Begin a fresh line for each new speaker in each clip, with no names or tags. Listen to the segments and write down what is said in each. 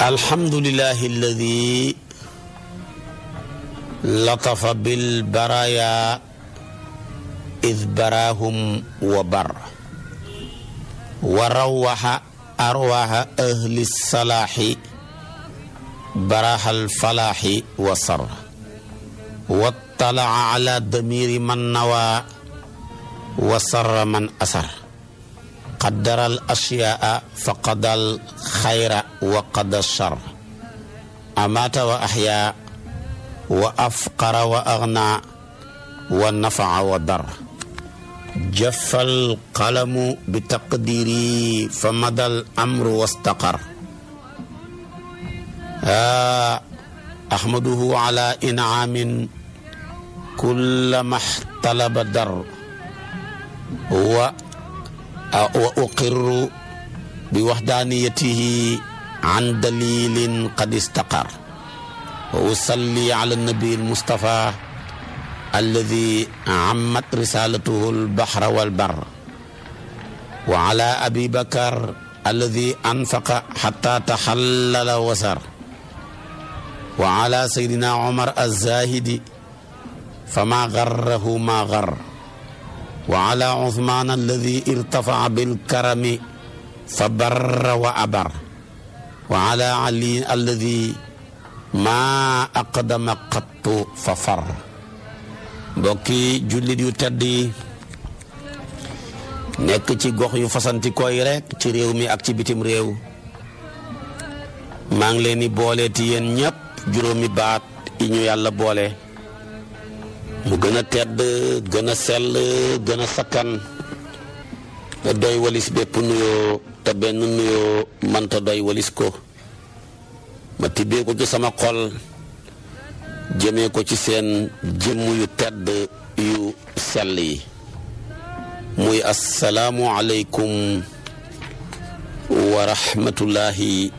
alhamdulillahi alladi latafa bil baraya id barahum wa bar wa rawaha arwaha ahli salaahi barahal falaahi wa sar wa talaa ala damiri man nawa wa sarra man asar qaddara al ashyaa fa qadal xayra wa qada shar amata wa ahya wa afqara wa aghna wa nafaa wa dar jaffal qalamu bi taqdiri fa madal amru wastaqar ahmaduhu ala in'amin kullama ihtalaba dar wa uqirru bi wahdaniyatihi an dalilin qad istaqar wa usalli ala nabi al-mustafa alladhi ammat risalatuhu al-bahra wal-barr wa ala abi bakar alladhi anfaqa hatta tahallala wasar wa ala sayyidina umar az-zahidi fama gharrahu ma gharra wa ala Uthman alladhi irtafa'a bil karami fa barra wa abar wa ala Ali alladhi ma aqdama qattu fa far. mbokki jullit yu tedd yi nekk ci gox yu fasantikoo yi rek ci réew mi ak ci bitim réew maa ngi leen di booleeti yéen ñëpp juróomi baat yi ñu yàlla boole mu gën a tedd gën a sell gën a sakkan te doy walis bépp nuyoo te benn nuyoo mënta doy walis ko ma tibbee ko ci sama xol jëmee ko ci seen jëmm yu tedd yu sell yi muy assalaamu aleykum wa rahmatullahi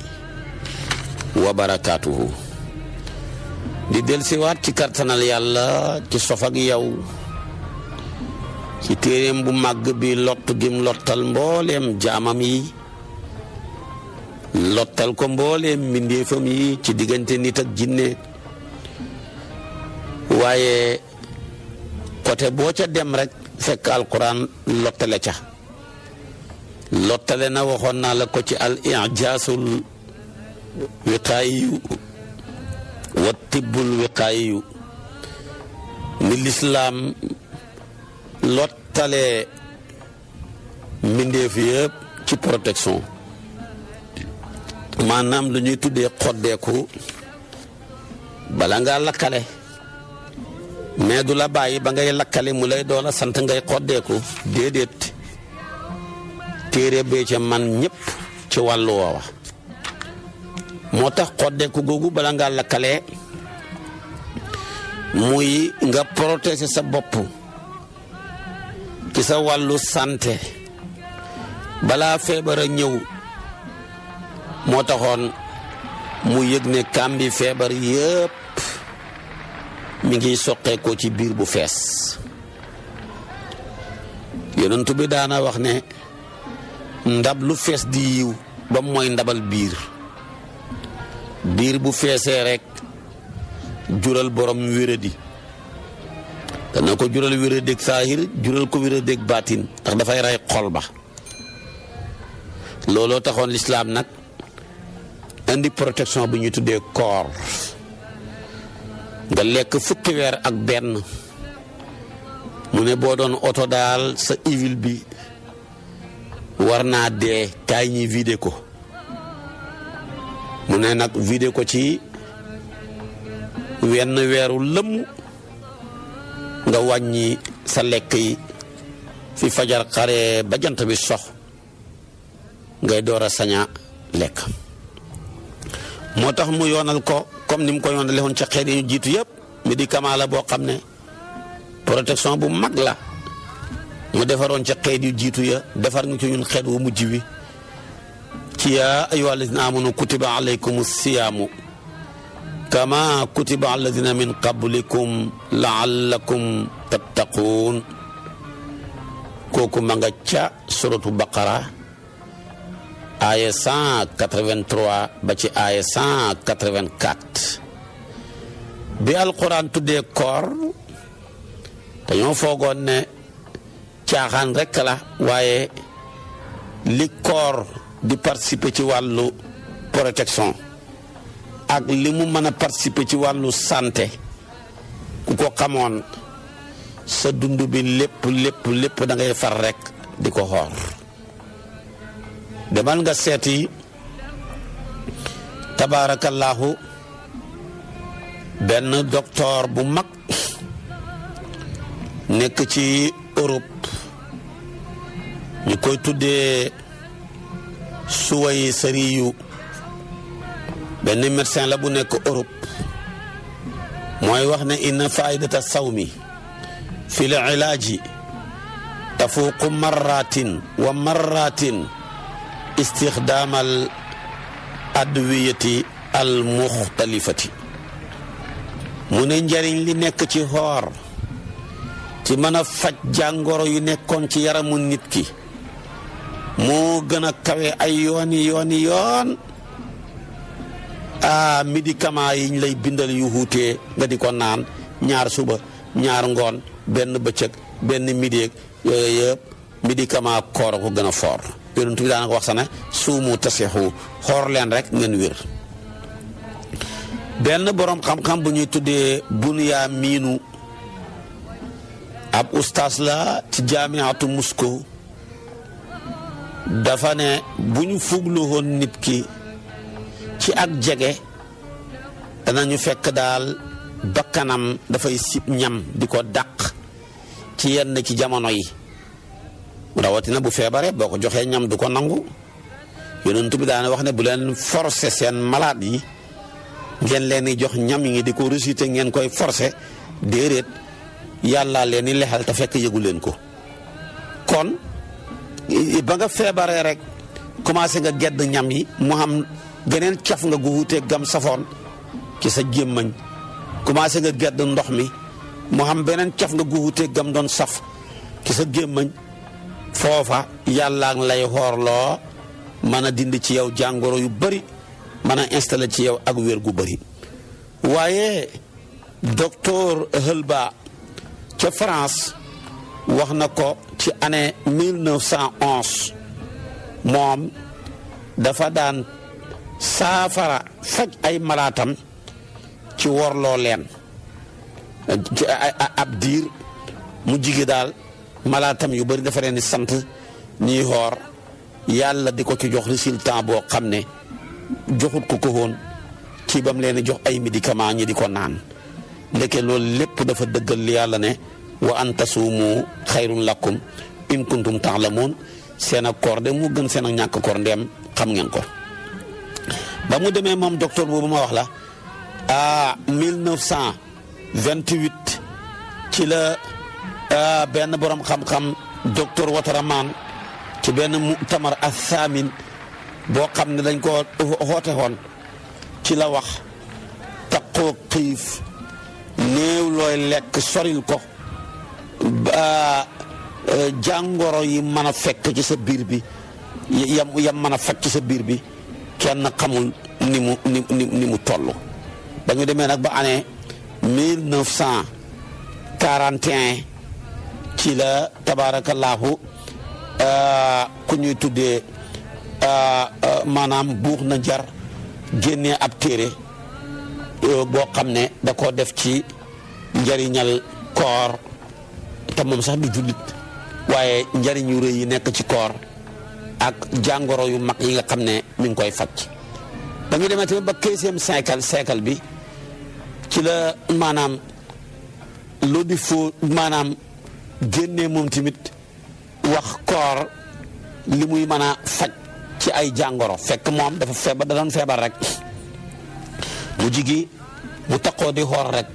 wa barakaatuhu. di dellusiwaat ci kartanal yàlla ci sof ak yow ci téeréem bu màgg bi lott gim lottal mbooleem jaamam yi lottal ko mbooleem mbindeefam yi ci diggante nit ak jinne waaye côté boo ca dem rek fekk alquran lottale ca lottale na waxoon naa la ko ci al ijaasul wiqaayiyu wa tibbul wiqaayiyu ni lislaam lottale mbindeef yëpp ci protection maanaam lu ñuy tuddee xoddeeku bala ngaa lakkale mais du la bàyyi ba ngay lakkale mu lay doon a sant ngay xoddeeku déedéet téere bee ca man ñëpp ci wàllu woowa moo tax xoddeeku googu bala ngaa lakkale muy nga protéger sa bopp ci sa wàllu santé balaa feebar a ñëw moo taxoon mu yëg ne kàmbi feebar yëpp mi ngi soqeekoo ci biir bu fees yonent bi daana wax ne ndab lu fees di yiw ba mooy ndabal biir bu feesee rek jural borom wéradi dana ko jural wéradég saahir jural ko wéradég baatin ndax dafay rey xol ba looloo taxoon lislaam nag indi protection bu ñuy tuddee koor nga lekk fukki weer ak benn mu ne boo doon oto daal sa huile bi war naa dee kaay ñi vidé ko mu ne nag vidé ko ci wenn weeru lëmm nga wàññi sa lekk yi fi fajar xare ba jant bi sox ngay door a saña lekk moo tax mu yoonal ko comme ni mu ko yoonale woon ca xeet yi ñu jiitu yëpp médicament la boo xam ne protection bu mag la mu defaroon ca xeet yu jiitu ya defar nga ci ñun xeet wu mujj wi ci yaa ayyuha alladina amanu kutiba alaykum siyaamu kama kutiba alladina min qablikum laallakum aaya 183 ba ci aaya 184 bi alquran tuddee koor dañoo foogoon ne caaxaan rekk la waaye li koor di participer ci wàllu protection ak li mu mën a participer ci wàllu santé ku ko xamoon sa dund bi lépp da ngay far rekk di ko xoor demal nga seeti tabaarakallaahu benn docteur bu mag nekk ci Europe ñu koy tuddee suway sariyu benn médecin la bu nekk Europe mooy wax ne inna faidata sawmi fi l ilaaji tafuuqu marratin wa marratin istixdaamal adwiyati al muxtalifati mu ne njariñ li nekk ci xoor ci mën a faj jàngoro yu nekkoon ci yaramu nit ki moo gën a kawe ay yoon médicament yiñ lay bindal yu wuutee nga di ko naan ñaar suba ñaar ngoon benn bëccëg benn midi yooyu yëpp médicament koor a ko gën a foor yonent bi daanaka wax sax ne suumu tasixu xoor leen rek ngeen wér. benn boroom xam-xam bu ñuy tuddee Bunyaaminu ab ustaas la ci jaamiatu Moscou dafa ne bu ñu fuglu woon nit ki ci ak jege danañu fekk daal bakkanam dafay sib ñam di ko dàq ci yenn ci jamono yi rawatina bu feebaree boo ko joxee ñam du ko nangu yonent bi daana wax ne bu leen forcer seen malade yi ngeen leen di jox ñam yi di ko réciter ngeen koy forcer déedéet yàlla leen di lexal te fekk yëgu leen ko kon ba nga feebaree rek commencé nga gedd ñam yi mu xam geneen caf nga gu wuuteeg gam safoon ci sa gémmañ commencé nga gedd ndox mi mu xam beneen caf nga gu wuuteeg gam doon saf ci sa gémmañ foofa yàlla lay xoorloo mën a dindi ci yow jàngoro yu bari mën a installé ci yow ak wér gu bari waaye docteur Hëlba ca France wax na ko ci année 1911 moom dafa daan saafara faj ay malaatam ci worloo leen ci ab diir mu jigi daal malaatam yu bari dafa leen di sant ñuy xoor yàlla di ko ci jox résultat boo xam ne joxut ko woon ci bam leen di jox ay médicament ñi di ko naan ndeke loolu lépp dafa dëggal li yàlla ne wa an tasuumu xayrun lakum in kuntum ta'lamun seen ak koor de mu gën seen ak ñàkk koor ndeem xam ngeen ko ba mu demee moom docteur boobu ma wax la 1928 ci la benn borom xam-xam docteur Wataraman ci benn mu'tamar as-saamin boo xam ne dañ ko xoote woon ci la wax taqoo xiif néew looy lekk soril ko jàngoro yi mën a fekk ci sa biir bi yam mën a fekk ci sa biir bi kenn xamul ni mu toll ba ñu demee nag ba année 1941 ci la tabaarakallaahu ku ñuy tuddee maanaam buux na jar génnee ab téere boo xam ne da koo def ci njariñal koor te moom sax du jullit waaye njariñ yu rëy yi nekk ci koor ak jàngoro yu mag yi nga xam ne mi ngi koy faj ba ñu demee tamit ba 15e siècle bi ci la maanaam loo di foo maanaam génnee moom tamit wax koor li muy mën a faj ci ay jàngoro fekk moom dafa feebar da doon feebar rek mu jigi mu taqoo di xoor rek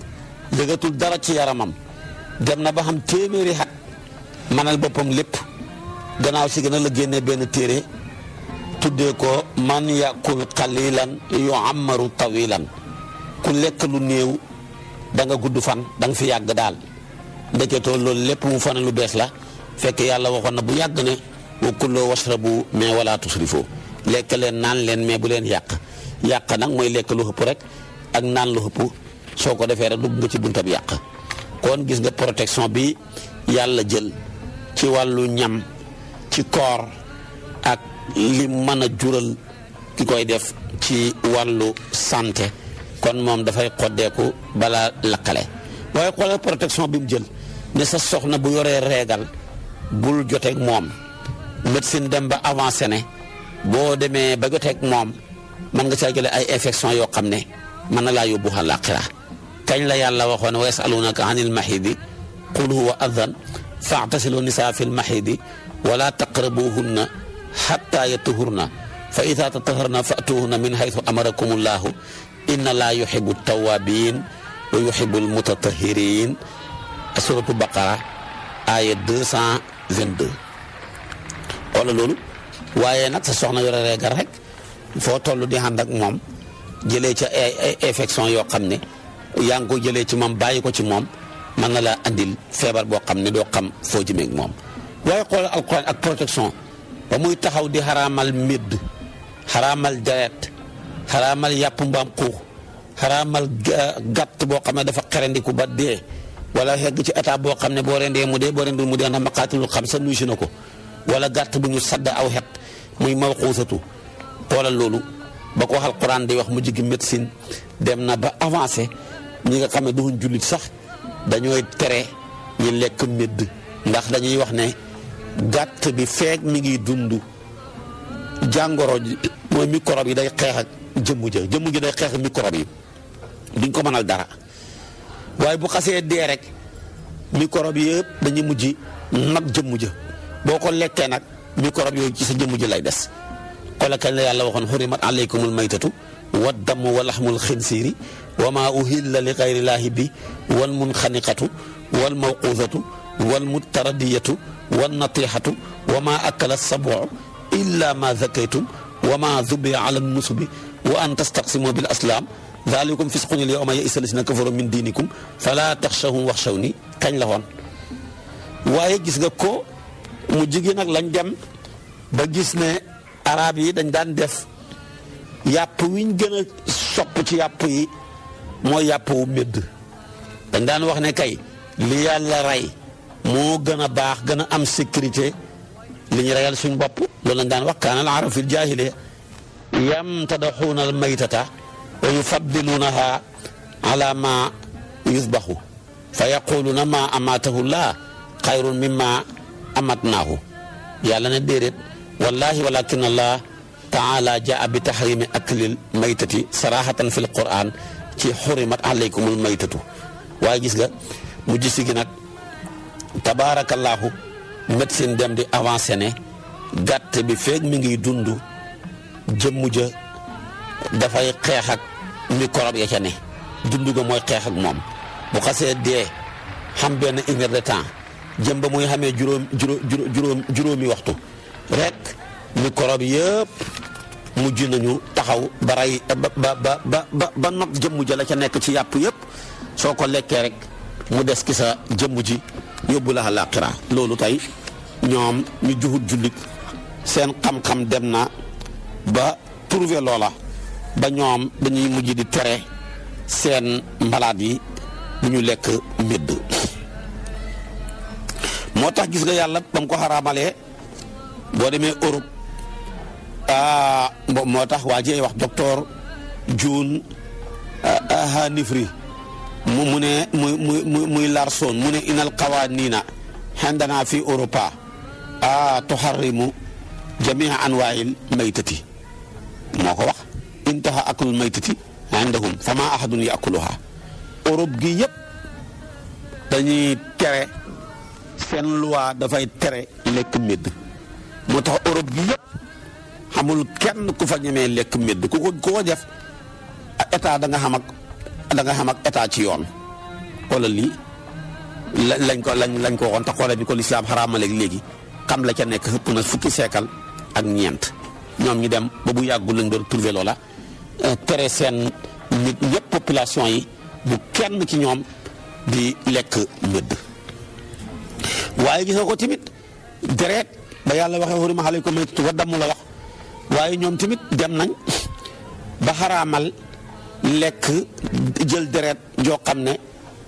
yëgatul dara ci yaramam dem na ba xam téeméeri xat manal boppam lépp gannaaw si gën a la génnee benn téere tuddee ko man yakul qalilan yu'ammaru tawilan ku lekk lu néew da nga gudd fan da nga fi yàgg daal ndeketoo loolu lépp mu fane lu bees la fekk yàlla waxoon na bu yàgg ne wa kullu washrabu mais wala tusrifu lekk leen naan leen mais bu leen yàq nag mooy lekk lu xëpp rek ak naan lu xëpp soo ko defee rek dugg nga ci buntab yàq. kon gis nga protection bi yàlla jël ci wàllu ñam ci koor ak li mën a jural ki koy def ci wàllu santé kon moom dafay xoddeeku balaa lakkale. waaye xoolal protection bi mu jël ne sa soxna bu yoree reegal bul joteeg moom médecine dem ba avancé ne boo demee ba joteeg moom mën nga caa jëlee ay infection yoo xam ne mën na laa yóbbu àllaaxira. kañ la yàlla waxoon wa yasalunaka anil mahidi qul huwa adan fa'tasilu nisaa fil mahidi wala taqrabuhunna hatta yatuhurna fa ida tataharna fa'tuhunna min haythu amarakumullahu inna laa yuhibbu tawabin wa yuhibbu almutatahirin. suratu baqara aya 222. wala loolu waaye nag sa soxna yore reegal rek foo toll di ànd ak moom jëlee ca ay infection yoo xam ne yaa ngi ko jëlee ci moom bàyyi ko ci moom mën na laa andil feebar boo xam ne doo xam foo jëmee ak moom. waaye xoolal alquran ak protection ba muy taxaw di xaraamal midd xaraamal deret xaraamal yàpp mbaam xuux xaraamal gàtt boo xam ne dafa xerandiku ba dee wala xegg ci état boo xam ne boo rendee mu dee boo rendee mu dee ndax maqaatilul xam sa nuyu si na ko wala gàtt bu ñu sadd aw xet muy mawquusatu. xoolal loolu ba ko waxal Quran di wax mu jigi médecine dem na ba avancé ñi nga xam ne duñ jullit sax dañooy tere ñi lekk médd ndax dañuy wax ne gàtt bi feeg mi ngi dund jàngoro mooy microbe yi day xeex ak jëmm ji day xeex ak microbe yi duñ ko mënal dara waaye bu xasee dee rek microbe yi yëpp dañuy mujj nag jëmm ja boo ko lekkee nag microbe yooyu ci sa jëmm ji lay des. xoolal kañ la yàlla waxoon xurimat aleykumul maytatu wa damu wa laxmul xinsiiri wa maa uhilla li gayrillaahi bi wal munxaniqatu wal mawquuzatu wal mutaradiyatu wal natixatu wa maa akala sabu illa ma zakaytum wa maa zubiya ala nusubi wa an tastaqsimu bil aslaam daalikum fisqun al yawma ya'isa llaziina kafaru min diinikum falaa taxshawhum waxshawni kañ la woon. waaye gis nga ko mu jigéen nag lañ dem ba gis ne arab yi dañ daan def yàpp wiñ gën a sopp ci yàpp yi mooy yàpp wu médd dañ daan wax ne kay li yàlla rey moo gën a baax gën a am sécurité li ñu reyal suñ bopp loolu lañ daan wax kaana al arab fil jaahiliya yamtadaxuuna al maytata wa yufaddiluunaha ala ma yusbaxu fa yaquluuna ma amaatahu llah xayrun mimma amatnaahu yàlla ne déedéet wallahi walakin allah taala jaa bi tahrimi aklil maytati sarahatan fil quran ci xurimat alaykumul maytatu. waaye gis nga mu gis gi nag tabaarakallaahu médecine dem di avancé ne gàtt bi feeg mi ngi dund jëmmu ja dafay xeex ak microbe ya ca ne dund ga mooy xeex ak moom bu xasee dee xam benn une heure de temps jëm ba muy xamee juróomi waxtu rek microbe yëpp mujj nañu taxaw ba rey ba not jëmm ja la ca nekk ci yàpp yëpp soo ko lekkee rek mu des ki sa jëmm ji yóbbu la àllaaxira. loolu tey ñoom ñu juhut jullit seen xam-xam dem na ba trouver loola ba ñoom dañuy mujj di tere seen mbalaat yi bu ñu lekk médd. moo tax gis nga yàlla ba mu ko xaraamalee boo demee Europe moo tax waa ji wax docteur June Hanifri mu ne muy Larson mu ne inal qawaaniina indana fi Europa tuharrimu jamia anwaa'il maytati moo ko wax intaha aklul maytati indahum fama ahadun yaakuluha. Europe gi yëpp dañuy tere seen loi dafay tere lekk médd moo tax Europe gi yëpp xamul kenn ku fa ñemee lekk médd ku ko def état da nga xam ak état ci yoon. wala lii lañ ko waxoon tax xoolal bi ko lislaam xaraamaleeg léegi xam la ca nekk xëpp na fukki seekal ak ñeent ñoom ñu dem ba bu yàggul lañ doon trouvé loola tere seen nit ñëpp population yi bu kenn ci ñoom di lekk médd. waaye gis nga ko tamit deret ba yàlla waxee xurima alaykum maytatu wa damu la wax waaye ñoom tamit dem nañ ba xaraamal lekk jël deret joo xam ne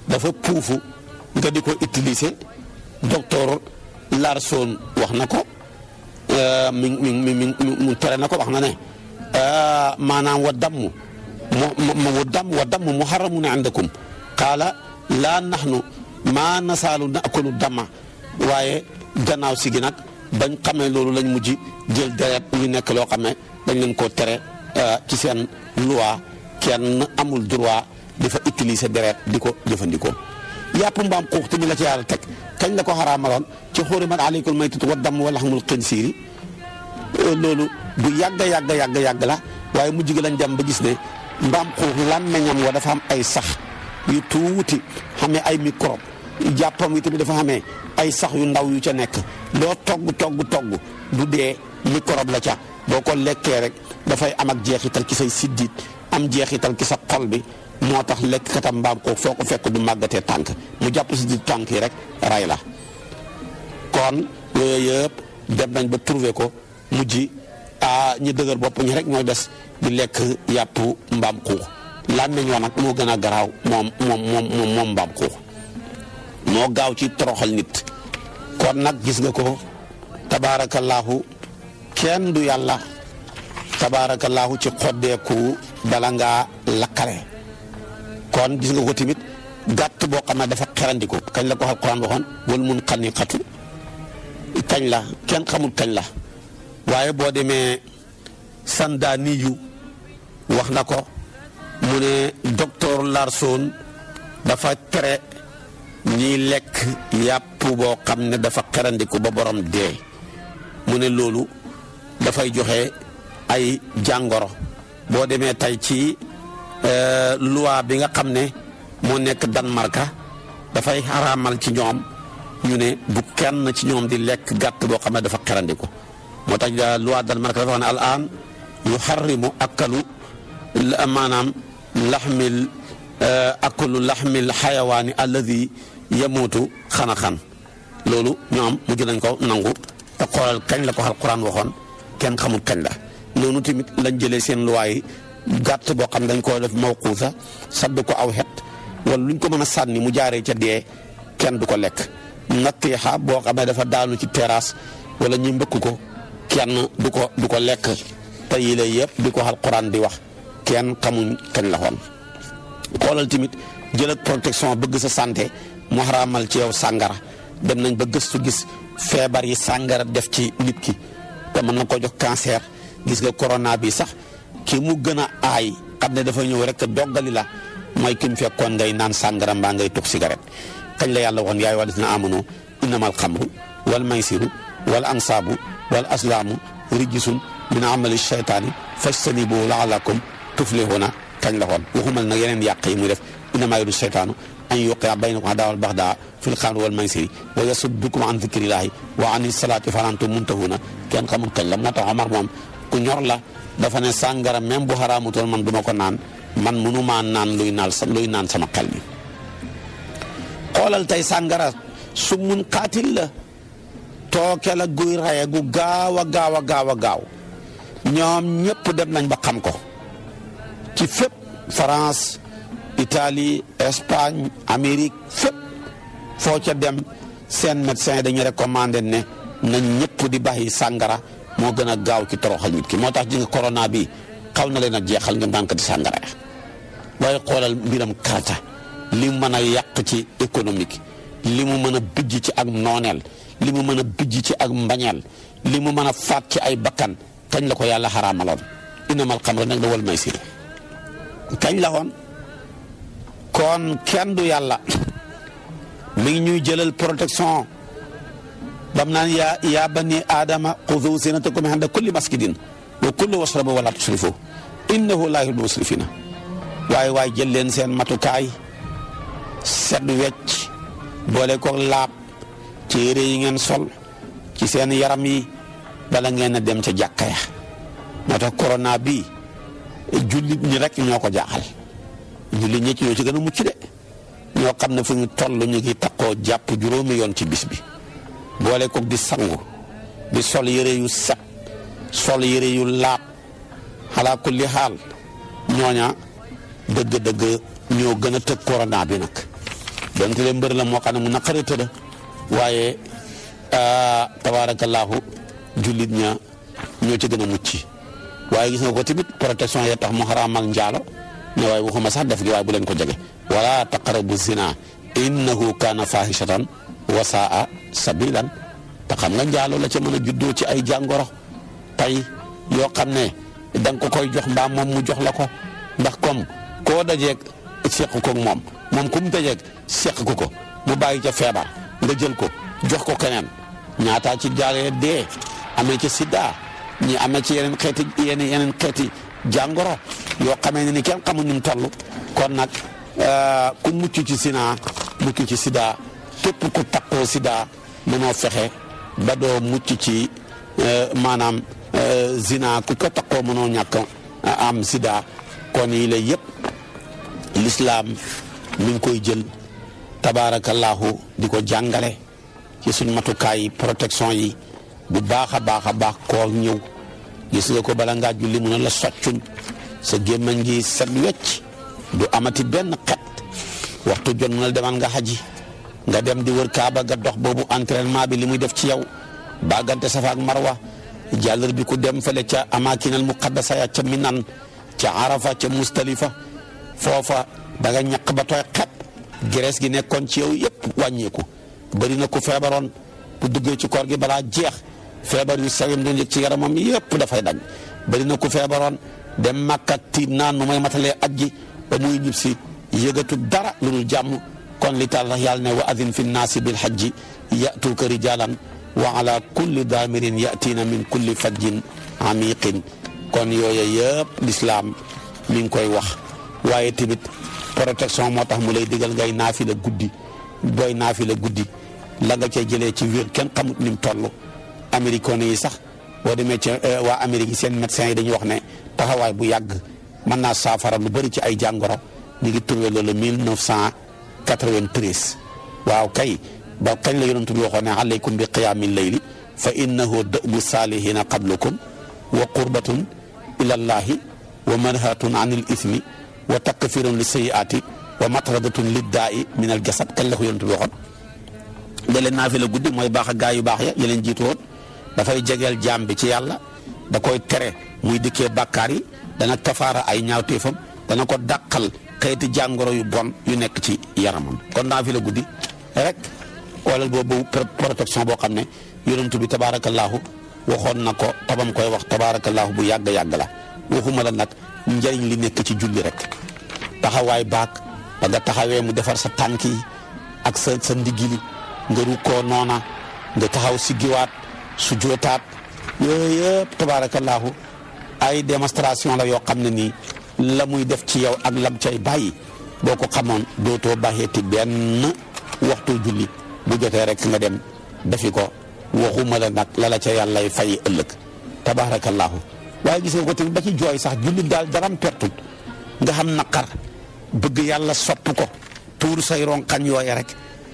dafa puufu nga di ko utiliser. docteur Larson wax na ko mu tere na ko wax na ne maanaam wa damm muharramun indakum qaala laa nahnu maa nasaalu naakulu damma waaye gannaaw si gi nag bañ xamee loolu lañ mujj jël deret ñu nekk loo xam ne dañ leen koo tere ci seen loi kenn amul droit di fa utiliser deret di ko jëfandikoo. yàpp mbaam xuux tamit la ci yàlla teg kañ la ko xaraamaloon ci xurimat aleykum maytatu wa damm wa laxmul xinsiiri loolu bu yàgg la waaye mujj gi lañ dem ba gis ne mbaam xuux làmmeñam wa dafa am ay sax yu tuuti xamee ay microbe jàppam yi tamit dafa xamee ay sax yu ndaw yu ca nekk loo togg du dee microbe la ca boo ko lekkee rek dafay am ak jeexital ci say siddit am jeexital ci sa xol bi moo tax lekk katam mbaam xuux foo ko fekk du màggatee tànk mu jàpp si di tànk yi rek ray la kon yooyu yëpp dem nañ ba trouver ko mujj ñi dëgër bopp ñi rek ñooy des di lekk yàpp mbaam xuux làmmiñ wa nag moo gën a garaaw moom mbaam xuux moo gaaw ci toroxal nit kon nag gis nga ko tabaarakallaahu kenn du yàlla tabaarakallaahu ci xoddeeku bala ngaa lakkale kon gis nga ko tamit gàtt boo xam ne dafa xerandiku kañ la ko Alxuraan waxoon wal munxaniqatu kañ la kenn xamul kañ la waaye boo demee Sandaaniyu wax na ko mu ne docteur Larson dafa tere ñiy lekk yàpp boo xam ne dafa xerandiku ba borom dee mu ne loolu dafay joxe ay jàngoro boo demee tey ci loi bi nga xam ne moo nekk Danemark dafay xaraamal ci ñoom ñu ne bu kenn ci ñoom di lekk gàtt boo xam ne dafa xerandiku moo tax loi Danemark dafa wax ne al aan yuharrimu akalu maanaam laxmil xayawaani alladi yamuutu xanaxan loolu ñoom mujj nañ ko nangu te xoolal kañ la ko Alxuraan waxoon kenn xamul kañ la noonu tamit lañ jëlee seen loi yi gàtt boo xam dañ koo def mawquusa sadd ko aw xet wala luñ ko mën a sànni mu jaaree ca dee kenn du ko lekk natiixa boo xam ne dafa daanu ci terrasse wala ñu mbëkk ko kenn du ko lekk te yi lay yëpp di ko Alxuraan di wax kenn xamuñ kañ la xoon xoolal tamit jël ak protection bëgg sa santé mu xaraamal ci yow sàngara dem nañ ba gëstu gis feebar yi sàngara def ci nit ki te mën na ko jox cancer gis nga corona bi sax ki mu gën a aay xam ne dafa ñëw rek doggali la mooy ki mu fekkoon ngay naan sàngara mbaa ngay tux cigarette kañ la yàlla waxoon yaa ayyuhal lazina aamanu innamal xamru wal maysiru wal ansaabu wal aslaamu rijsun min amali shaytaani fajtanibuuhu la'allakum tuflihuuna kañ la xoon waxumal nag yeneen yàq yi muy def innamaa yuriidu shaytaanu an yuqi'a baynakum al-'adaawata wal-baghdaa'a fil xamri wal maysiri wa yasuddakum an dikrillaahi wa ani salaati fa hal antum muntahuuna kenn xamul kañ la moo tax Omar moom ku ñor la dafa ne sàngara même bu xaraamutoon man duma ko naan man mënumaa naan luy naan sama xel mi xoolal tey sàngara su mun xaatil la tooke la guy raye gu gaaw a gaaw ñoom ñëpp dem nañ ba xam ko ci fépp France Italie Espagne Amérique fépp foo ca dem seen médecin dañu recommandé ne nañ ñëpp di bàyyi sàngara moo gën a gaaw ci toroxal nit ki moo tax ji nga corona bi xaw na leen a jeexal nga daan ko di sàngara waaye xoolal mbiram karata li mu mën a yàq ci économique li mu mën a bijj ci ak nooneel li mu mën a bijj ci ak mbañeel li mu mën a faat ci ay bakkan kañ la ko yàlla xaraamaloon innamal xamru nag la wal maysir kañ la woon kon kenn du yàlla mi ngi ñuy jëlal protection bam naan yaa bani aadama xudu zinatakum inda kulli masjidin wa kulu washrabu wala tusrifu innahu laa yuhibbul musrifina waaye jël leen seen matukaay set wecc boole ko laab ci yére yi ngeen sol ci seen yaram yi bala ngeen a dem ca jàkka ya moo tax corona bi jullit ñi rek ñoo ko jaaxal jullit ñi ci ñoo ci gën a mucc de ñoo xam ne fu ñu toll ñu ngi takkoo jàpp juróomi yoon ci bis bi boole ko di sangu di sol yére yu set sol yére yu laab ala kulli xaal ñooña dëgg-dëgg ñoo gën a tëg corona bi nag donte le mbër la moo xam ne mu naqari tëdd waaye tabaarakallaahu jullit ña ñoo ci gën a mucc waaye gis nga ko tamit protection ya tax mu xaraamal njaalo ne waaye waxuma sax def gi waaye bu leen ko jege wala taqrabu zina innahu kaana fahishatan wa saa sabilan te xam nga njaalo la ca mën a juddoo ci ay jàngoro tey yoo xam ne da nga ko koy jox mbaa moom mu jox la ko ndax comme koo dajeeg seq ko moom ku mu dajeeg seq ko mu bàyyi ca feebar nga jël ko jox ko keneen ñaataa ci jaalee dee amee ci sida ñi amee ci yeneen xeeti jàngoro yoo xamee ne ni kenn xamul ni mu toll kon nag ku mucc ci sina mucc ci sida képp ku takkoo sida mënoo fexe ba doo mucc ci maanaam zina ku ko takkoo mënoo ñàkk am sida kon yi la yëpp l'islam mi ngi koy jël tabaarakallaahu di ko jàngale ci suñ matukaay protection yi bu baax a baax koo ñëw gis nga ko bala ngaa julli mu ne la soccuñ sa gémmañ gi set wecc du amati benn xet waxtu jot mu ne la demal nga xaji nga dem di wër kaaba ga dox boobu entraînement bi li muy def ci yow baagante safa ak marwa jàllar bi ku dem fële ca amakinal muqaddasa ya ca minan ca arafa ca mustalifa foofa da nga ñaq ba tooy xet graisse gi nekkoon ci yow yëpp wàññeeku bëri na ku feebaroon bu duggee ci koor gi balaa jeex feebar yu sawim doon yëg ci yaramam yëpp dafay dañ bëri na ku feebaroon dem Makka tiit naan nu may matalee aj ji ba muy ñib si yëgatu dara lu dul jàmm kon li tax yàlla ne wa adin fi nnaasi bil hajji yatuuka rijalan wa ala kulli daamirin yatiina min kulli fajjin amiqin kon yooyu yëpp lislaam mi ngi koy wax waaye tamit protection moo tax mu lay digal ngay naafila guddi booy naafila guddi la nga cay jëlee ci wér kenn xamut ni mu toll américains yi sax boo demee ci waa Amérique yi seen médecins yi dañuy wax ne taxawaay bu yàgg mën naa saafara lu bëri ci ay jàngoro ñu ngi trouvé loolu 1993 waaw kay ba kañ la yonent bi waxoon ne alaykum bi qiyaami layli fa innahu da'bu saalihiina qablukum wa qurbatun ila llahi wa manhatun an il ismi wa takfirun li sayyi'aati wa matradatun liddaa'i min al jasad kañ la ko yonent bi waxoon da leen naafila guddi mooy baax ak gaa yu baax ya leen jiitu woon dafay jegeel jaam bi ci yàlla da koy tere muy dikkee bàkkaar yi dana kafaara ay ñaawteefam dana ko dàqal xeeti jàngoro yu bon yu nekk ci yaramam kon naafila guddi rek xoolal boobu protection boo xam ne yonent bi tabaarakallaahu waxoon na ko tabam koy wax tabaarakallaahu bu yàgg la waxuma la nag njëriñ li nekk ci julli rek taxawaay baak ba nga taxawee mu defar sa tànk yi ak sa ndigili nga rukkoo noona nga taxaw siggiwaat su jootaat yooyu yëpp tabaarakallaahu ay démonstration la yoo xam ne nii la muy def ci yow ak lam cay bàyyi boo ko xamoon dootoo bàyyeeti benn waxtu julli bu jotee rek nga dem defi ko waxuma la nag la ca yàllay fay ëllëg tabaarakallaahu waaye gis nga ko tamit ba ci jooy sax julli daal daram pertut nga xam naqar bëgg yàlla sopp ko tuur say ronkañ yooye rek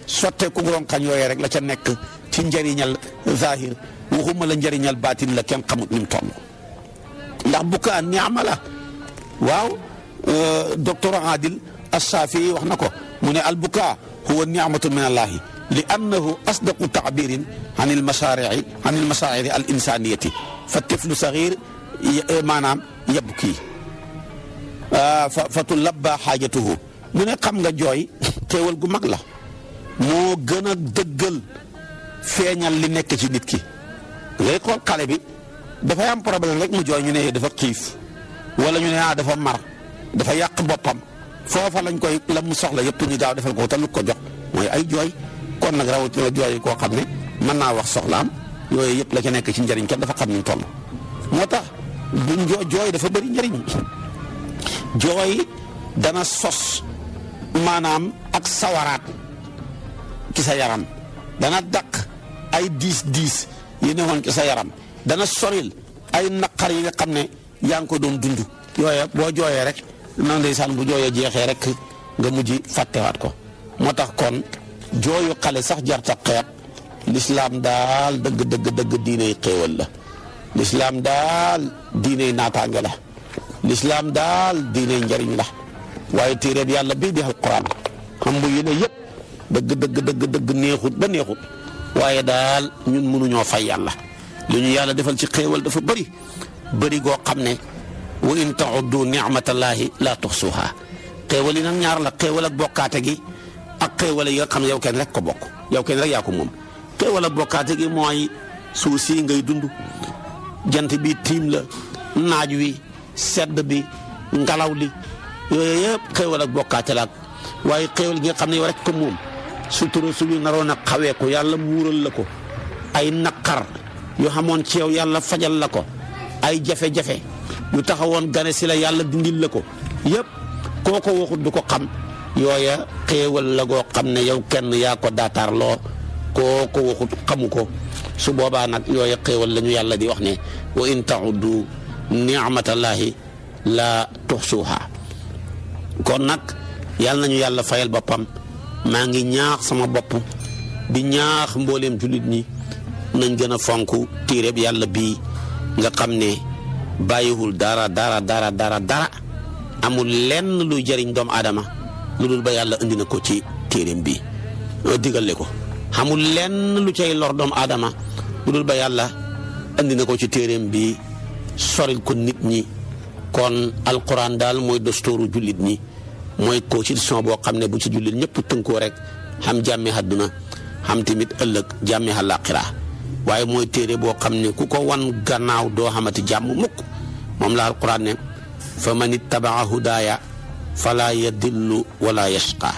sotteeku ronkañ yooye rek la ca nekk ci njëriñal zahir waxuma la njëriñal baatin la kenn xamut ni mu toll ndax bu kaa ni'ma la waaw docteur Adil As-Safi wax na ko mu ne albukaa huwa ni'matu min allahi li annahu asdaqu ta'birin an al-mashaari'i al insaniyati fa tiflu saghir maanaam yabki fa tulabba xaajatuhu mu ne xam nga jooy xéewal gu mag la moo gën a dëggal feeñal li nekk ci nit ki ngay xool xale bi dafay am problème rek mu jooy ñu ne dafa xiif wala ñu ne dafa mar dafa yàq boppam foofa lañ koy la mu soxla yëpp ñu gaaw defal ko te lu ko jox mooy ay jooy kon nag rawatina jooy koo xam ne mën naa wax soxlaam yooyu yëpp la ca nekk ci njëriñ kenn dafa xam ni mu toll moo tax bu jooy dafa bëri njëriñ jooy dana sos maanaam ak sawaraat ci sa yaram dana dàq ay diis yi ne woon ci sa yaram dana soril ay naqar yi nga xam ne yaa ngi ko doon dund yooya boo jooyee rek nan ndeysaan bu jooyee jeexee rek nga mujj fàttewaat ko moo tax kon jooyu xale sax jarta xeet lislaam daal dëgg diiney xéewal la lislaam daal diine naataange la lislaam daal diine njariñ la waaye téere bi yàlla bii di alquran xam bu yéene yëpp dëgg neexut ba neexut waaye daal ñun mënuñoo fay yàlla li ñu yàlla defal ci xéewal dafa bëri goo xam ne wa in ta'uddu ni'matallahi la tuhsuha xéewal yi nag ñaar la xéewal ak bokkaate gi ak xéewal yi nga xam ne yow kenn rek ko bokk yow kenn rek yaa ko moom xéewal ak bokkaate gi mooy suuf si ngay dund jant bi tiim la naaj wi sedd bi ngelaw li yooyu yëpp xéewal ak bokkaate la waaye xéewal gi nga xam ne yow rek ko moom sutura su ñu naroon a xawee ko yàlla muural la ko ay naqar yu xamoon ci yow yàlla fajal la ko ay jafe-jafe yu taxawoon gane si la yàlla dindil la ko yëpp koo ko waxut du ko xam yooya xéewal la goo xam ne yow kenn yaa ko daataarloo koo ko waxut xamu ko su boobaa nag yooya xéewal la ñu yàlla di wax ne wa in ta'uddu ni'matallahi la tuhsuha kon nag yàlla nañu yàlla fayal boppam maa ngi ñaax sama bopp di ñaax mbooleem jullit ñi nañ gën a fonk téere bi yàlla bii nga xam ne bàyyiwul dara amul lenn luy jëriñ doomu aadama lu dul ba yàlla indi na ko ci téereem bi digale ko amul lenn lu cay lor doomu aadama lu dul ba yàlla indi na ko ci téereem bi soril ko nit ñi kon alquran daal mooy dastooru jullit ñi mooy constitution boo xam ne bu ci jullit ñëpp tënkoo rek xam jàmmi àdduna xam tamit ëllëg jàmmi àllaaxira waaye mooy téere boo xam ne ku ko wan gannaaw doo xamati jàmm mukk moom la alquran ne fa man ittabaa hudaaya fala yadillu wala yashqa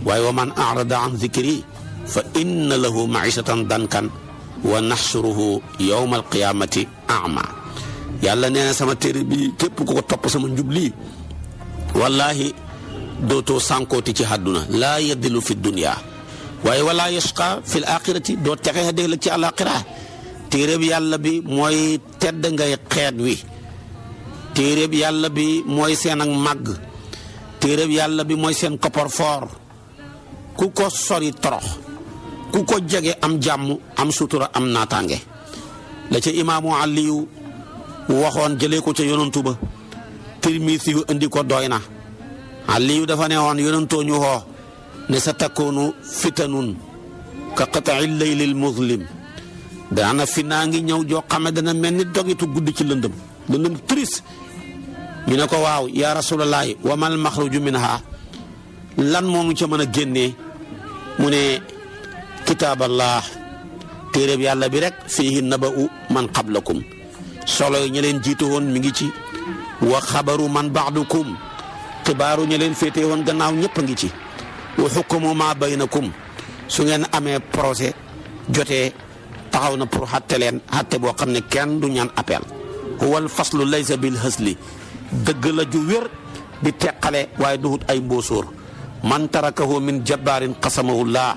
waaye wa man arada an zikri fa inna lahu maishatan dankan wa naxsuruhu yawma alqiyamati ama yàlla nee na sama téere bi képp ku ko topp sama njub lii wallahi dootoo sànkooti ci àdduna laa yadillu fi dunya waaye wala yashqa fi l axirati doo texe dégg la ci àlaxira téere bi yàlla bi mooy tedd ngay xeet wi téere bi yàlla bi mooy seen ak màgg téere bi yàlla bi mooy seen coffre-fort ku ko sori torox ku ko jege am jàmm am sutura am naataange la ca imaamu Aliyu waxoon jëlee ko ca yonantu ba Tirmisi yu indi ko doy na Aliyu dafa ne woon yonantoo ñu xoo ne sa takkoonu fitanun ka qata'i laylil muslim daana fi naa ngi ñëw joo xam ne dana mel ni dogitu guddi ci lëndëm triste ñu ne ko waaw yaa rasulallaahi wa mal maxruju minha lan moomu ca mën a génnee mu ne kitaaballah téere bi yàlla bi rek fiihi naba'u man qablakum solo yi ña leen jiitu woon mi ngi ci wa xabaru man ba'dukum xibaaru ña leen féete woon gannaaw ñëpp a ngi ci wa xukumu ma baynakum su ngeen amee procès jotee taxaw na pour xatte leen xatte boo xam ne kenn du ñaan appel huwal faslu laysa bil hasli dëgg la ju wér di teqale waaye duhut ay mbóosóor man tarakahu min jabbaarin qasamahullah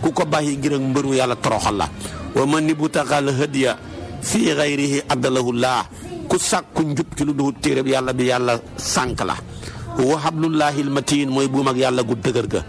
ku ko bàyyi ngir ak mbëru yàlla toroxal la wa man ibtagal hadiya fii gayrihi addalahullah ku sàkku njub ci lu duhut téere bi yàlla bi yàlla sànk la wa hablullahi almatin mooy buum ak yàlla gu dëgër ga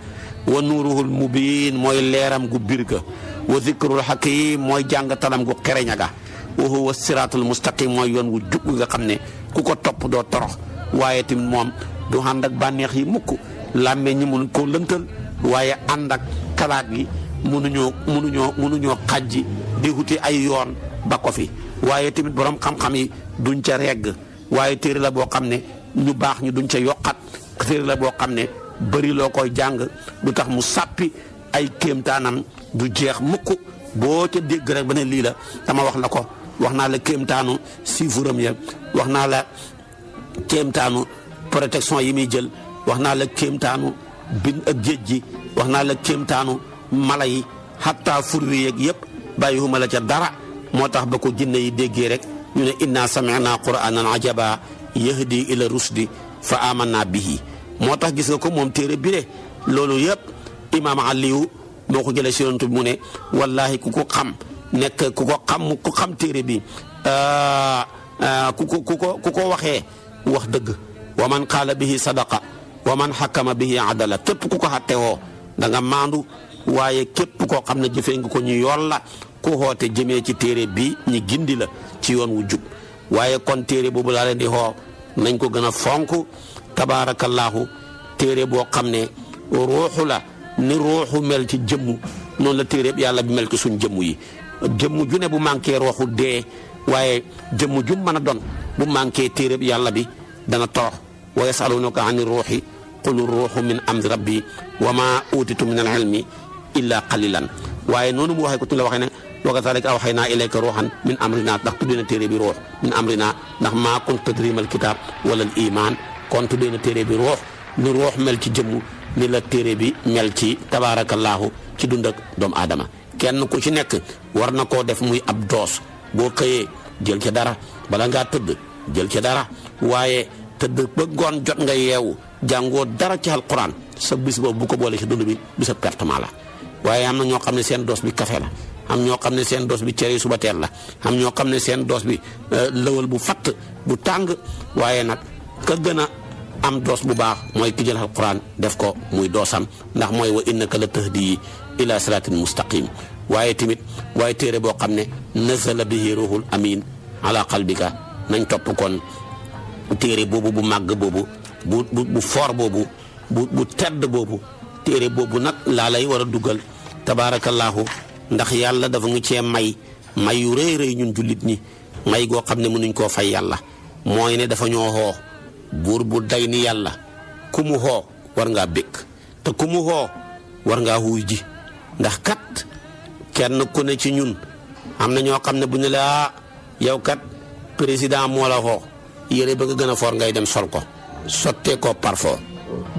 wa nuuruhul mubiin mooy leeram gu bir ga wa zikrul hakim mooy jàngatalam gu xereña ga wa huwa siraatul mustaqim mooy yoon wu jub nga xam ne ku ko topp doo torox waaye tamit moom du ànd ak bànneex yi mukk làmmee ñi mun koo lëntal waaye ànd ak kalaat yi mënuñoo xajji di wuti ay yoon ba ko fi waaye tamit borom xam-xam yi duñ ca regg waaye téere la boo xam ne ñu baax ñu duñ ca yokkat téere la boo xam ne bëri loo koy jàng du tax mu sàppi ay kéemtaanam du jeex mukk boo ca dégg rek ba ne lii la dama wax la ko wax naa la kéemtaanu siifuram ya wax naa la kéemtaanu protection yi muy jël wax naa la kéemtaanu bin ak géej gi wax naa la kéemtaanu mala yi xatta furwi yeeg yëpp bàyyiwuma la ca dara moo tax ba ko jinne yi déggee rek ñu ne inna sami'na qur'anan ajaba yahdi ila rusdi fa amanna bihi moo tax gis nga ko moom téere bi de loolu yëpp imaam Aliyu moo ko jëlee si yonent bi mu ne wallahi ku ko xam nekk ku ko xam téere bi ku ko waxee wax dëgg wa man qaala bihi sadaqa wa man xakama bihi adala képp ku ko xatte woo da nga maandu waaye képp koo xam ne jëfee nga ko ñu yool la ku xoote jëmee ci téere bi ñi gindi la ci yoon wu jub waaye kon téere boobu laa leen di xoo nañ ko gën a fonk tabaarakallaahu téere boo xam ne ruuxu la ni ruuxu mel ci jëmm noonu la téere yàlla bi mel ci suñ jëmm yi jëmm ju ne bu manqué ruuxu dee waaye jëmm ju mën a doon bu manqué téere yàlla bi dana torox wa yasalunaka ani ruuxi qul ruuxu min amri rabbi wa ma utitu min al ilmi illa qalilan waaye noonu mu waxee ko tu la waxee ne wa kazalika awxaynaa ilayka ruuxan min amrina ndax tuddee na téere bi ruux min amrina ndax maa kunta tadrimal kitaab wala al iman kon tuddee na téere bi ruux ni ruux mel ci jëmm ni la téere bi mel ci tabaarakallaahu ci dund ak doomu aadama kenn ku ci nekk war na koo def muy ab doos boo xëyee jël ca dara bala ngaa tëdd jël ca dara waaye tëdd ba ngoon jot nga yeewu jàngoo dara ci alquran sa bis boobu bu ko boole ci dund bi bisa pertement la waaye am na ñoo xam ne seen doos bi café la am ñoo xam ne seen doos bi cere suba teel la am ñoo xam ne seen doos bi lëwal bu fatt bu tàng waaye nag ka gën a am doos bu baax mooy ki jël alquran def ko muy doosam ndax mooy wa innaka la tahdi ila siratin mustaqim waaye tamit waaye téere boo xam ne nazala bihi ruhul amin ala qalbika nañ topp kon téere boobu bu màgg boobu bu foor boobu bu tedd boobu téere boobu nag laa lay war a dugal tabaarakallaahu ndax yàlla dafa ngi cee may yu rëy rëy ñun jullit ñi may goo xam ne mënuñ koo fay yàlla mooy ne dafa ñoo xoo buur bu day ni yàlla ku mu xoo war ngaa békk te ku mu xoo war ngaa xuuy ji ndax kat kenn ku ne ci ñun am na ñoo xam ne bu ñu la yow kat président moo la xoo yére ba nga gën a foor ngay dem sol ko sottee ko parfum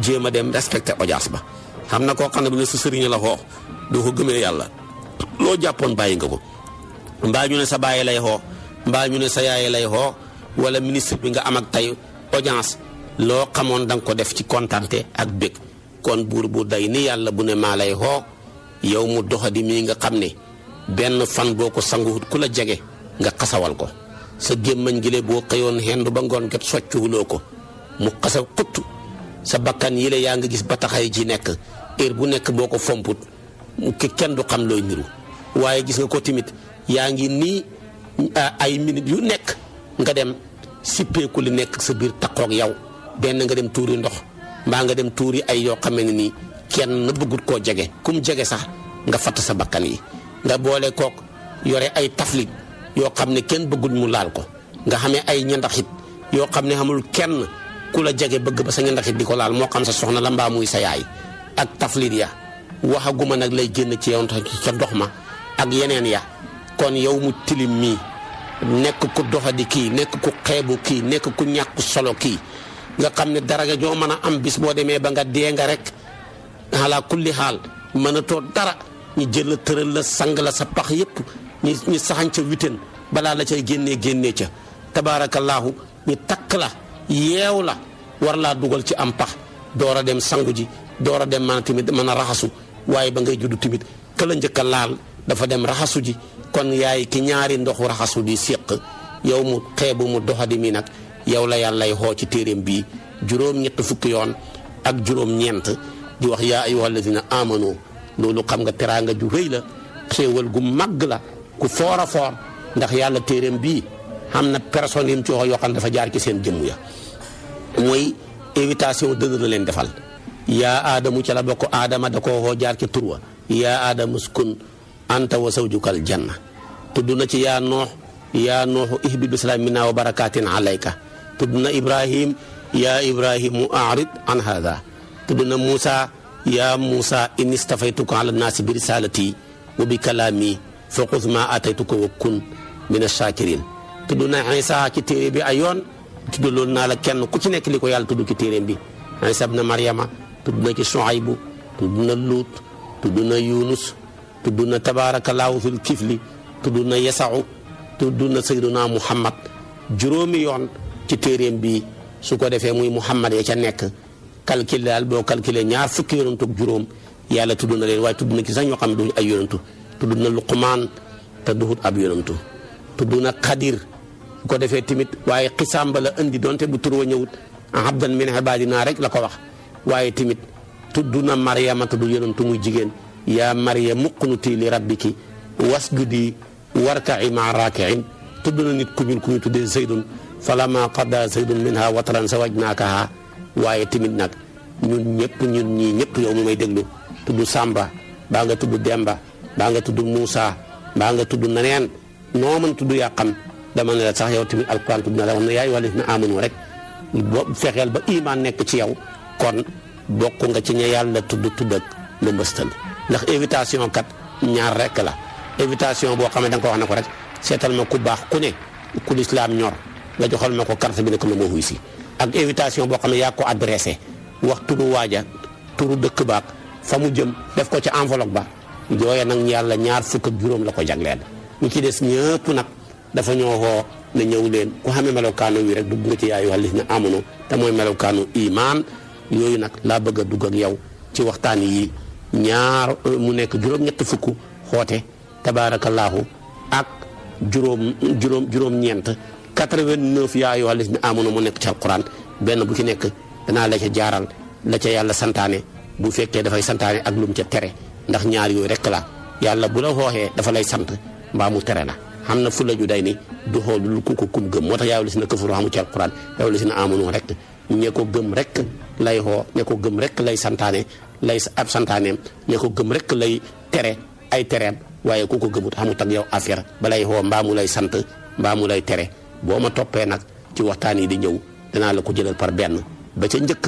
jéem a dem respecté audience ba xam na koo xam ne bu ne sa sëriñ la xoo doo ko gëmee yàlla loo jàppoon bàyyi nga ko mbaa ñu ne sa bàyyi lay xoo mbaa ñu ne sa yaay lay xoo wala ministre bi nga am ak tey audience loo xamoon da nga ko def ci kontante ak bég kon buur bu day ni yàlla bu ne maa lay xoo yow mu doxadi mii nga xam ne benn fan boo ko sanguwut ku la jege nga xasawal ko sa gémmañ gi le boo xëyoon xendu ba ngoon kat soccuwuloo ko mu xasaw xuttu sa bakkan yi la yaa nga gis ba taxay ji nekk heure bu nekk boo ko fomput kenn du xam looy niru waaye gis nga ko timit yaa ngi nii ay minutes yu nekk nga dem sippeeku li nekk sa biir taqoog yow benn nga dem tuuri ndox mbaa nga dem tuuri ay yoo xam ne nii kenn bëggut koo jege kum jege sax nga fatt sa bakkan yi nga boole kook yore ay taflit yoo xam ne kenn bëggut mu laal ko nga xamee ay ñandaxit yoo xam ne xamul kenn ku la jege bëgg ba sa ñandaxit di ko laal moo xam sa soxna la mbaa muy sa yaay ak taflit ya waxaguma nag lay génn ci yow ca ndox ma ak yeneen ya kon yow mu tilim mii nekk ku doxadi kii nekk ku xeebu kii nekk ku ñàkk solo kii nga xam ne dara joo mën a am bis boo demee ba nga dee nga rek ala kulli xaal mën a toog dara ñu jël la tëral la sang la sa pax yépp ñu saxañ ca witen balaa la cay génnee ca tabaarakallaahu ñu takk la yeew la war laa dugal ci am pax door a dem sangu ji door a dem mën a tamit mën a raxasu waaye ba ngay juddu tamit ka la njëkk a laal dafa dem raxasu ji kon yaay ki ñaari ndoxu raxasu di séq yow mu xeebu mu doxadi mi nag yow la yàllay xoo ci téeréem bii juróom-ñett fukki yoon ak juróom-ñeent di wax yaa ayyuha alladina amanu loolu xam nga teraanga ju rëy la xéewal gu màgg la ku foor a foor ndax yàlla téeréem bii xam na personne yim ci wax yoo xam ne dafa jaar ci seen jëmm ya mooy invitation dëgg la leen defal yaa aadamu ca la bokk aadama da koo xoo jaar ci turwa yaa aadamu uskun anta wa zawjukal janna tudd na ci yaa nooxu ihbit bisalaam minna wa barakatin alayka tudd na ibrahim yaa ibrahimu a'rid an hada tudd na Moussa yaa Moussa inni stafaytuka ala naasi bi risalati wa bi kalaami fa xuz ma ataytuka wa kun min ash-shakirin tudd na Isa ci téere bi ay yoon tudd loolu naa la kenn ku ci nekk li ko yàlla tudd ci téeréem bi Isa ibn Maryama tudd na ci Shuaybu tudd na Luut tudd na Yunus tudd na tabaarakallaahu fil kifli tudd na Yasau tudd na Sayyiduna Muhammad juróomi yoon ci téeréem bi su ko defee muy Muhammad ya ca nekk calculé daal boo calculé ñaar fukki yonantu ak juróom yàlla tudd na leen waaye tudd na ci sax ñoo xam ne duñu ay yonantu tudd na Luqmaan te duhut ab yonantu tudd na Xadir su ko defee tamit waaye xisaam ba la indi donte bu tur wa ñëwut abdan min ibaadinaa rek la ko wax waaye tamit tudd na Maryama te du yonantu muy jigéen yaa Maryam uqnutii li rabbiki wasjudi warka'i ma'a raaki'in tudd na nit ku ñuul ku ñu tuddee Zaydun falammaa qadaa Zaydun minhaa wataran zawwajnaakahaa waaye tamit nag ñun ñii ñëpp yow mi may déglu tudd Samba baa nga tudd Demba baa nga tudd Moussa baa nga tudd naneen noo mën tudd yaa xam dama ne la sax yow tamit alquran tudd na la wax ne yaa ayyuhal laziina aamanu rek boo fexeel ba iman nekk ci yow kon bokk nga ci ña yàlla tudd ak lu mbëstal ndax invitation kat ñaar rek la invitation boo xam ne da nga ko wax ne ko rek seetal ma ku baax ku ne ku lislaam ñor nga joxal ma ko carte bi ne ko ma wuy si ak invitation boo xam ne yaa ko adressé wax turu waaja turu dëkk baak fa mu jëm def ko ci enveloppe ba jooye nag yàlla ñaar fukk ak juróom la ko jagleel ñu ci des ñëpp nag dafa ñoo xoo ne ñëw leen ku xamee melokaanu wi rek dugg nga ci yaa ayyuhal laziina aamanu te mooy melokaanu iman yooyu nag laa bëgg a dugg ak yow ci waxtaan yi ñaar mu nekk juróom-ñett fukk xoote tabaarakallaahu ak juróom-ñeent 89 yaa ayyuhal laziina aamanu mu nekk ci alquran benn bu ci nekk danaa la ca jaaral la ca yàlla santaane bu fekkee dafay santaane ak lum ca tere ndax ñaar yooyu rek la yàlla bu la xooxee dafa lay sant mbaa mu tere la xam na fu la ju day ni du xool lu ku ko kum gëm moo tax yaa ayyuhal laziina kafaru xamu ci alquran yaa ayyuhal laziina aamanu rek ñe ko gëm rek lay xoo ne ko gëm rek lay santaane lay ab santaaneem ne ko gëm rek lay tere ay tereem waaye ku ko gëmut xamut ak yow affaire ba lay xoo mbaa mu lay sant mbaa mu lay tere boo ma toppee nag ci waxtaan yi di ñëw danaa la ko jëlal par benn ba ca njëkk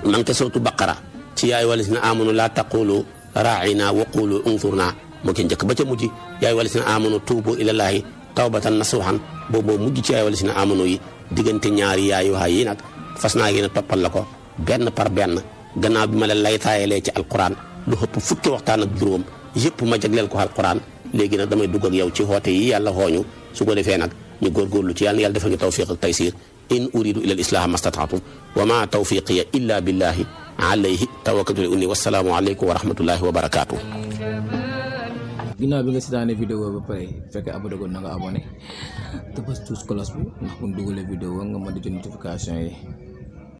ma ngi ca sootu baqara ci yaa ayyuhal laziina aamanu laa taqulu raa'inaa wa qulu unzurnaa moo ca njëkk ba ca mujj yaa ayyuhal laziina aamanu tuubu ilallaahi tawbatan nasuuhan boobu moo mujj ci yaa ayyuhal laziina aamanu yi diggante ñaari yaayuha yi nag fas naa yéen a toppal la ko benn par benn gannaaw bi ma la lay taayalee ci alquran lu ëpp fukki waxtaan ak juróom yëpp ma jagleel ko alquran léegi nag damay dugg ak yow ci xoote yi yàlla xooñu su ko defee nag ñu góorgóorlu ci yàlla defal ñu tawfiq ak taysir in uridu ila al islaha mastataatu wa ma tawfiqiya illa billahi alayhi tawakkaltu unni wassalaamu aleykum wa rahmatullahi wa barakaatu.
ginnaaw bi nga seetaanee vidéo ba pare fekkee abonné ko na nga abonné te bës tous cloche bi ndax bu ñu dugalee vidéo nga mën di jot notification yi.